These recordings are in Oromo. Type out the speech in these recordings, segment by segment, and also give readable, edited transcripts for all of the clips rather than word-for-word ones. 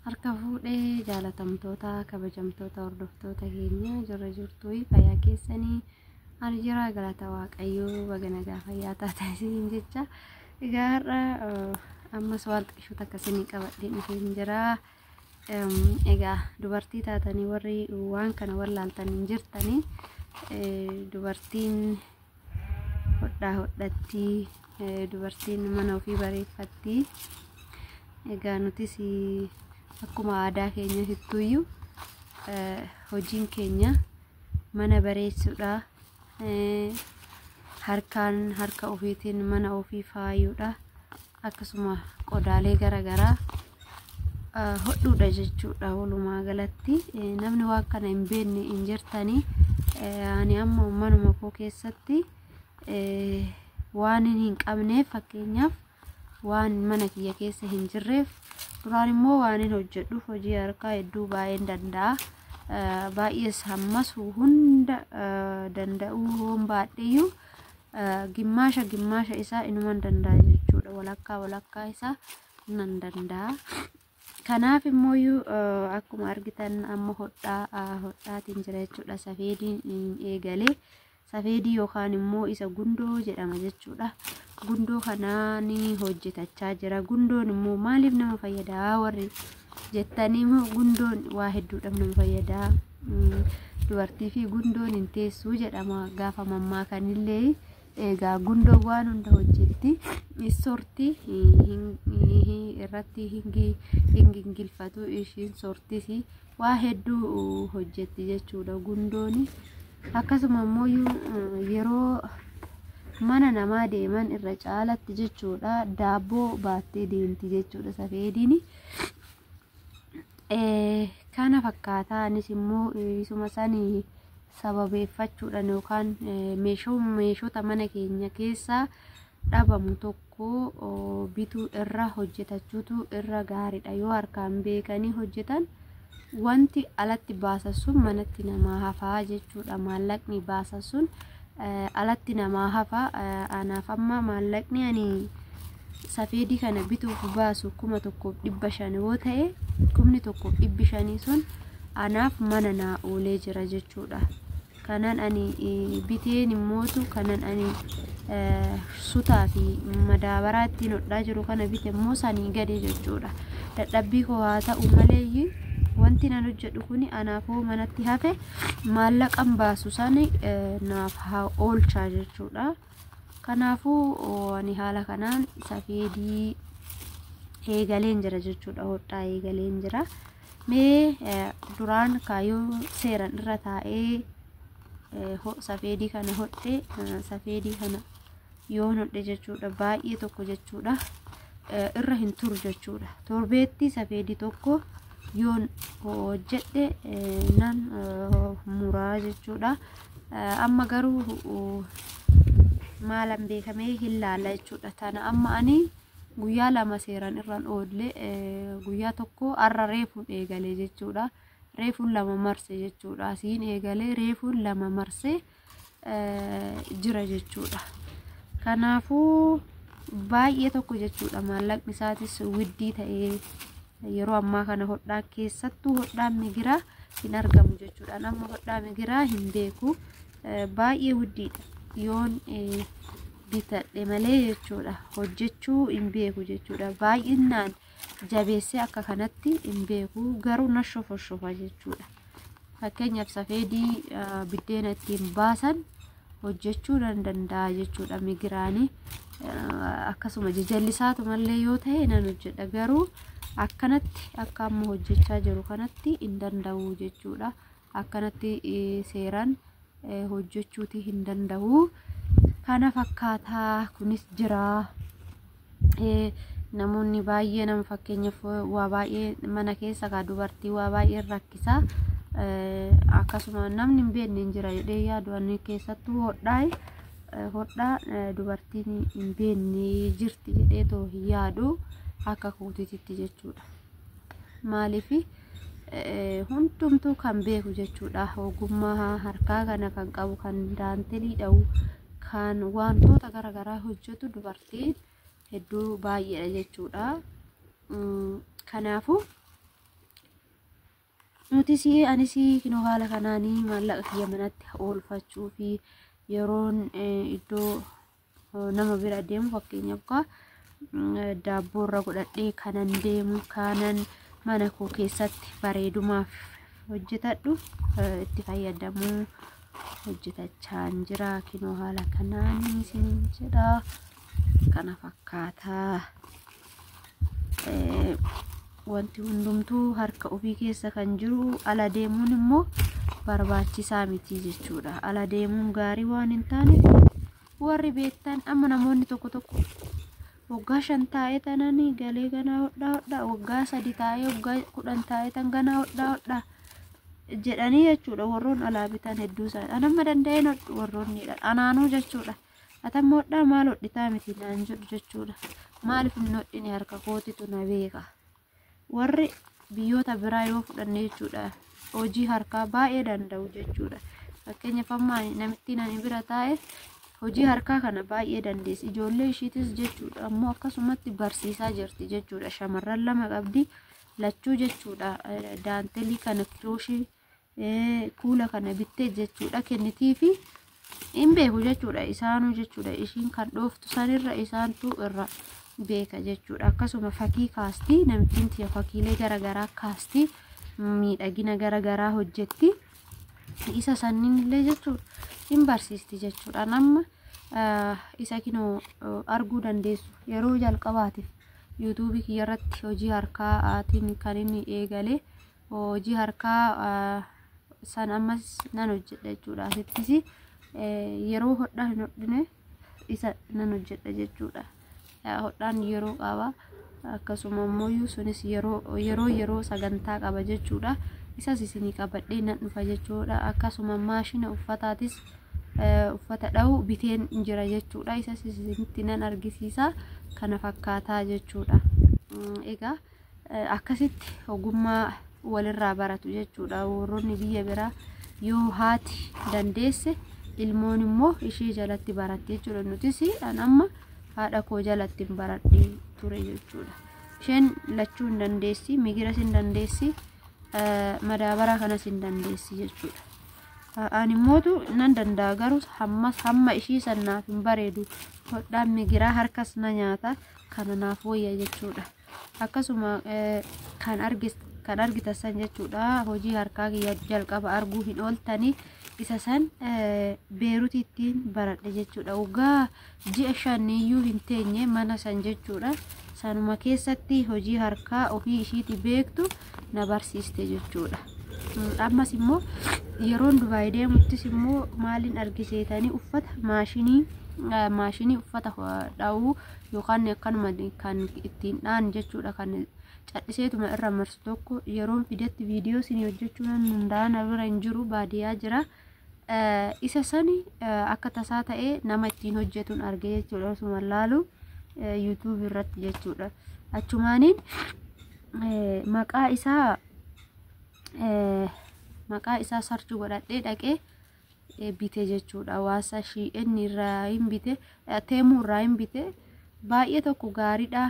Harka fuudhee jaalatamtoota kabajamtoota hordoftoota keenya jirra jirtuu fayyaa keessanii ani jira galata waaqayyoo baga nagaa fayyaa taatan isiniin jecha. Egaa har'a ammas waan xiqqishoota akkasii qabadhee dhufeen jira. Egaa dubartii taatanii warri waan kana wallaaltan hin jirtanii, dubartiin hodhaa hodhatti, dubartiin mana ofii bareeffatti. Egaa nutis akkuma aadaa keenya hittuuyyuu hojiin keenya mana bareessuudha. Harkaan harka ofiitiin mana ofii faayuudha. Akkasuma qodaalee garaagaraa hodhuudha jechuudha. Walumaa galatti namni waan kana hin beekne hin jirtanii. Ani amma manuma koo keessatti waan hin qabneef, fakkeenyaaf waan mana kiyya keessa hin jirreef, duraan immoo waan hin hojjedhuuf hojii harkaa hedduu baay'een danda'a. Baay'ees hammas hunda danda'uu hoon baadheeyyuu gimmaasha gimmaasha isaa inuman danda'a jechuudha. Walakkaa walakkaa isaa nan danda'a. Kanaaf immoo akkuma argitan amma hodhaa hodhaatiin jira jechuudha. Safeediin eegalee, safeedii yookaan immoo isa gundoo jedhama jechuudha. Gundoo kanaa ni hojjetachaa jira. Gundoon immoo maaliif nama fayyadaa warri jettanii immoo, gundoon waa hedduudhaaf nama fayyada. Dubartii fi gundoon hin teessuu jedhama gaafa mammaakanillee. Egaa gundoon waan hunda hojjetti. Sortii irratti hin gingilfatu, ishiin sortis waa hedduu hojjetti jechuudha gundoon. Akkasuma immoo yeroo mana namaa deeman irra caalatti jechuudha daabboo baattee deemti jechuudha safeediin. Kana fakkaataa anis immoo isuma sanii sababeeffachuudhaan yookaan meeshota mana keenya keessaa dhabamu tokko bituu irra hojjetachuutu irra gaariidha. Yoo harkaan beekanii hojjetan wanti alatti baasan sun manatti namaa hafaa jechuudha. Maallaqni baasan sun alatti namaa hafa. Anaaf amma maallaqni ani safeedii kana bituuf baasu 1500 yoo ta'e, 1500 sun anaaf mana naa oolee jira jechuudha. Kanan ani biteen immootu, kanan ani sutaa fi madaabaraa ittiin hodhaa jiru kana bite immoo sanii gadi jechuudha. Dadhabbii koo haa ta'u malee wanti nan hojjedhu kuni anaafoo manatti hafe maallaqan baasu sani naaf haa oolchaa jechuudha. Kanaafuu ani haala kanaan safeedii eegaleen jira jechuudha. Hodhaa eegaleen jira. Mee duraan kaayyoo seeran irra taa'ee safeedii kana hodhe, safeedii kana yoon hodhe jechuudha baay'ee tokko jechuudha irra hin turu jechuudha. Torbeetti safeedii tokko yoon hojjedhe nan muraa jechuudha. Amma garuu maalan beekamee hin laala jechuudha. Tana amma ani guyyaa 2 seeraan irraan oolle, guyyaa tokko har'a reefuun eegale jechuudha. Reefuun 2 marse jechuudha. Asiin eegalee reefuun 2 marse jira jechuudha. Kanaafuu baay'ee tokko jechuudha. Maallaqni isaatis widdii ta'ee yeroo ammaa kana hodhaa keessattuu hodhaan migiraa hin argamu jechuudha. Nama hodhaa migiraa hin beeku, baay'ee widdiidha. Yoon bitadhe malee jechuudha hojjechuu hin beeku jechuudha. Baay'inaan jabeessee akka kanatti hin beeku, garuu na shofoshofa jechuudha. Fakkeenyaaf safeedii biddeena ittiin baasan hojjechuu nan danda'a jechuudha migiraanii. Akkasuma jajallisaatu mallee yoo ta'e nan hojjedha, garuu akkanatti akka amma hojjechaa jiru kanatti hin danda'u jechuudha. Akkanatti seeraan hojjechuuti hin danda'u. Kana fakkaataa kunis jira. Namoonni baay'ee nama fakkeenyaaf waa baay'ee mana keessa kaa dubartii waa baay'ee rakkisa. Akkasuma namni hin beekne hin jira jedhee yaadu ani, keessattuu hodhaa hodhaa dubartiin hin beekne jirti jedhee too hin yaadu akka kootiitti jechuudha. Maaliif hundumtuu kan beeku jechuudha. Ogummaa harkaa kana kan qabu, kan daantelii dha'u, kan wantoota garaagaraa hojjetu dubartiin hedduu baay'eedha jechuudha. Kanaafuu Nutis anis kinoo haala kanaanii maallaqa kiyya manatti oolfachuu fi yeroon iddoo nama bira deemu, fakkeenyaaf daabboo irra godhadhee kanan deemu, kanan mana koo keessatti bareedumaaf hojjetadhu itti fayyadamuu hojjetachaa jira. Kinoo haala kanaan isiniin jedha, kana fakkaataa. Wanti hundumtuu harka ofii keessa kan jiru, ala deemuun immoo barbaachisaa miti jechuudha. Ala deemuun gaarii waan hin taaneef, warri beektan amma namoonni tokko tokko waggaa 5 taa'ee tananii galee ganaa hodhaa hodhaa, waggaa 3 taa'ee, waggaa 10 taa'ee tan ganaa hodhaa hodhaa jedhanii jechuudha. Warroon alaa bitan hedduu isaanii anamma danda'een hodhu warroonni anaanuu jechuudha. Atamma hodhaa maal hodhitaa miti naan jedhu jechuudha. Maaliif hin hodhine? Harka kootitu na beeka. Warri biyyoota biraa yoo fudhanne jechuudha, hojii harkaa baay'ee danda'u jechuudha. Fakkeenyaaf amma namittiin ani bira taa'e hojii harkaa kana baay'ee dandeessi. Ijoollee ishiitis jechuudha ammoo akkasumatti barsiisaa jirti jechuudha. Shamarran 2 qabdi lachuu jechuudha. Daantelii kana, kirooshii, kuula kana bittee jechuudha kennitii fi hin beeku jechuudha isaanuu jechuudha. Ishiin kan dhooftu sanirra isaantu irra beeka jechuudha. Akkasuma fakkii kaastii namittiin tiyya, fakkiilee garaagaraa kaastii, miidhagina garaagaraa hojjetti. Isa sanniin illee jechuudha hin barsiisti jechuudha. Nama isa kinoo arguu dandeessu yeroo jalqabaatiif yuutuubii kiyyarratti hojii harkaatiin kan inni eegale, hojii harkaa san ammas nan hojjedha jechuudha. Asittis yeroo hodhaa hin hodhine isa nan hojjedha jechuudha. Hodhaan yeroo qaba, akkasuma immoo sunis yeroo yeroo yeroo sagantaa qaba jechuudha. Isas isinii qabadhee nan dhufa jechuudha. Akkasuma maashina uffataatis uffata dha'u biteen jira jechuudha. Isas isinitti nan argisiisa. Kana fakkaataa jechuudha. Egaa akkasitti ogummaa walirraa baratu jechuudha. Warroonni biyya biraa yoo haati dandeesse, ilmoon immoo ishee jalatti baratti jechuudha. Nutis an amma haadha koo jalatti hin baradhee ture jechuudha. Isheen lachuu hin dandeessi, migiras hin dandeessi, madaabaraa kanas hin dandeessi jechuudha. Ani immootu nan danda'a, garuu hammas hamma ishii sannaaf hin bareedu. Hodhaan migiraa harkas na nyaata, kana naaf wayya jechuudha. Akkasuma kan kan argitan san jechuudha, hojii harkaa kiyya jalqaba arguu hin ooltanii, isa san Beerutittiin baradhe jechuudha. Waggaa ji'a 5 iyyuu hin teenye mana san jechuudha. Sanuma keessatti hojii harkaa ofii ishiiti beektu na barsiiste jechuudha. Ammas immoo yeroon Dubaay deemuttis immoo maaliin argiseetanii, uffata maashinii uffata dha'uu yookaan akkanuma kan ittiin dha'an jechuudha, kan cadhiseetuma irra marsu tokko yeroon fidetti viidiyoo isinii hojjechuu nan danda'a. Na bira hin jiru, baadiyyaa jira. Isa sani akka tasaa ta'ee nama ittiin hojjetuun arge jechuudha, osuma laalu yuutuub irratti jechuudha. Achumaaniin maqaa isaa search godhadhee dhaqee bite jechuudha. Waasa Shein irraa hin bite, Temu irraa hin bite. Baay'ee tokko gaariidha.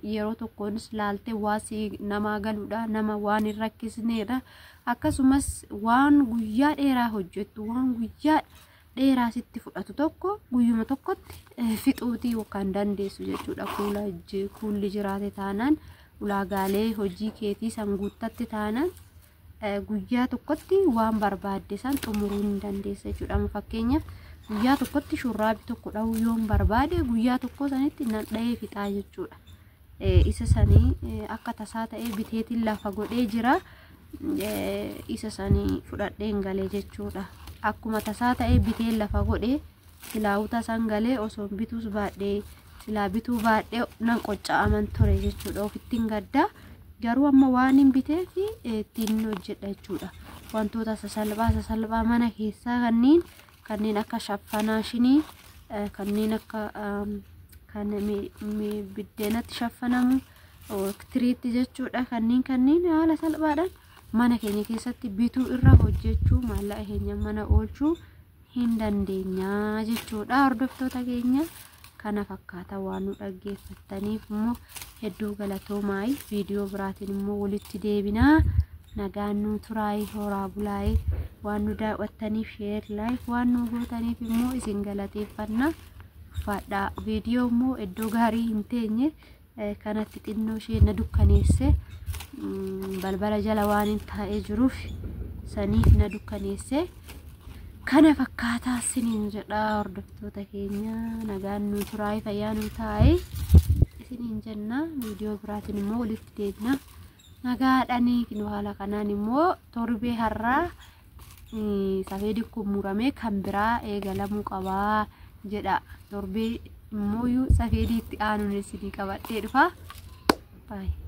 Yeroo tokkonis laaltee waasii namaa galuudha, nama waan hin rakkisneedha. Akkasumas waan guyyaa dheeraa hojjettu, waan guyyaa dheeraa sitti fudhatu tokko guyyuma tokkotti fixuutii yookaan dandeessu jechuudha. Kuula kuulli jiraate taanaan, ulaagaalee hojii keetii san guuttatti taanaan, guyyaa tokkotti waan barbaadde san xumuruu hin dandeessa jechuudha. Fakkeenyaaf guyyaa tokkotti shurraabii tokko dhahuu yoon barbaade, guyyaa tokko sanitti nan dhahee fixaa jechuudha. Isa sanii akka tasaa ta'ee biteetiin lafa godhee jira. Isa sanii fudhadheen galee jechuudha. Akkuma tasaa ta'ee biteen lafa godhee, silaawuta san galee osoo bituus baadhee, silaa bituu baadhee nan qocca'aman ture jechuudha. Ofittiin gaddaa, garuu amma waan hin biteef ittiin hojjedha jechuudha. Wantoota sasalphaa sasalphaa mana keessaa kanneen akka shaffanaashinii, kanneen akka kan biddeenatti shaffanamu, tiriitti jechuudha. Kanneen haala salphaadhaan mana keenya keessatti bituu irra hojjechuu, maallaqa keenya mana oolchuu hin dandeenya jechuudha. Hordoftoota keenya, kana fakkaata. Waan nu dhaggeeffattaniif immoo hedduu galatoomaa. Viidiyoo biraatiin immoo walitti deebinaa. Nagaan nuu turaayii, horaa bulaayii. Waan nu daawwattaniif share, like waan nu gootaniif immoo isin galateeffanna. Uffadhaa viidiyoo immoo iddoo gaarii hin teenye kanatti xinnoo ishee na dukkaneesse, balbala jala waan hin taa'ee jiruuf saniif na dukkaneesse. Kana fakkaataa isiniin jedha hordoftoota keenya, nagaan nuu turaayii, fayyaa nuu taa'ee isiniin jenna. Viidiyoo biraatiin immoo walitti deebina. Nagaadhanii haala kanaan immoo torbee har'aa safeedii kun muramee kan biraa eegalamuu qabaa jedha. Torbee immoo safeedii itti aanuun isinii qabadhee dhufa. Baay'ee.